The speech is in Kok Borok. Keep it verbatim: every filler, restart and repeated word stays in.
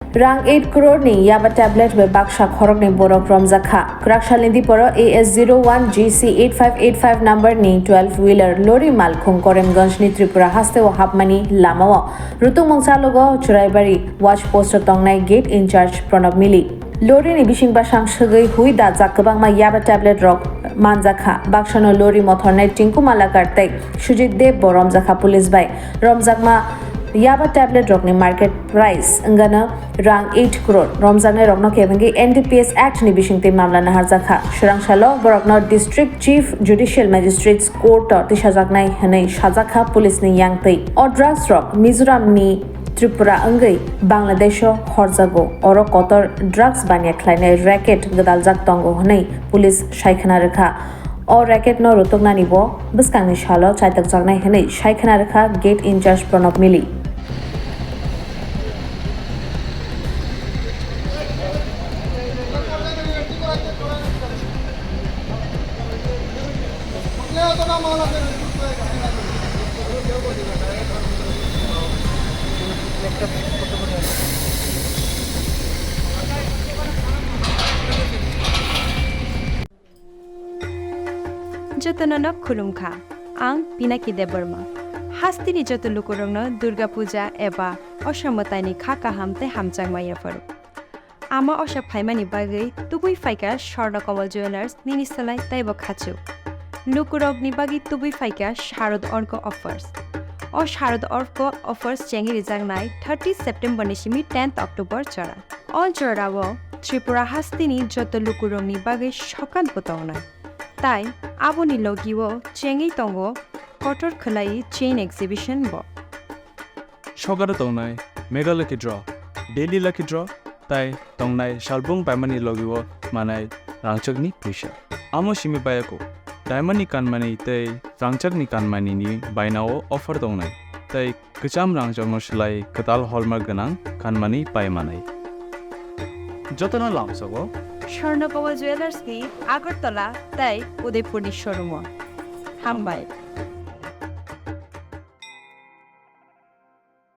Rang eight crore ni yaba tablet bai baksa khoroknwi borok romjakha. Kwraksalni diporo A S zero one G C eight five eight five number ni twelve wheeler lorry Malkhung Korimganj ni Tripura haste o hapmani lamao Rutung Mungchalogo Churaibari watch post o tongnai gate in charge Pranab Mili. Lorry ni bising basang swgwi hui dajak kwbangma yaba tablet rok manjakha. Baksano lorry mothornai Tinku Malakar tei Sujit Deb bo romjakha police bai. Romjakma yaba tablet rokni market price wngano rang eight crore. Romjaknai rokno kebengwi N D P S Act ni bisingtwi mamla naharjakha. Swrangsalo borokno District Chief Judicial Magistrates Court o tisajaknai hwnwi sajakha police ni yangtwi. O drugs rok Mizoram ni Tripura wngwi Bangladesh o horjago. Oro kotor drugs baniya khlainai racket gwdaljak tongo hwnwi police saikhwna rwkha. O racket no rwtwknani bo bwskangni salo chaitokjaknai hwnwi saikhwna rwkha gate in charge Pranab Mili. Jotono no khulumkha. Ang Pinaki Debbarma. Hasteni joto lukurokno Durga Puja eba Osha mwtaini kha kaham tei hamjakma yapharo. Ama Osha phaimani bagwi tubui phaikha Swarna Kamal Jewellers nini swlai teibo khachuk. Lukurokni bagwi tubui phaikha Sharad Orko Offers. O Sharad Orko Offers chengwi rijaknai thirty September ni simi tenth October jora. O jorao Tripura hasteni joto lukurokni bagwi sokat bo tongnai. Tai aboni logio chengwi tongo kotor khwlai chain exhibition bo. Sokaro tongnai Mega Lucky Draw, Daily Lucky Draw, tai tongnai salbung paimani logio manai rangchakni puisa. Amo simi bayako, diamond ni kanmani tei rangchakni kanmani ni bainao offer tongnai, tei kwcham rangchakno swlai kwtal hallmark gwnang kanmani pai manai. Jotono lamsogo Swarna Kamal Jewellers ni Agartala tei Udaipur ni showroom o. Hambai.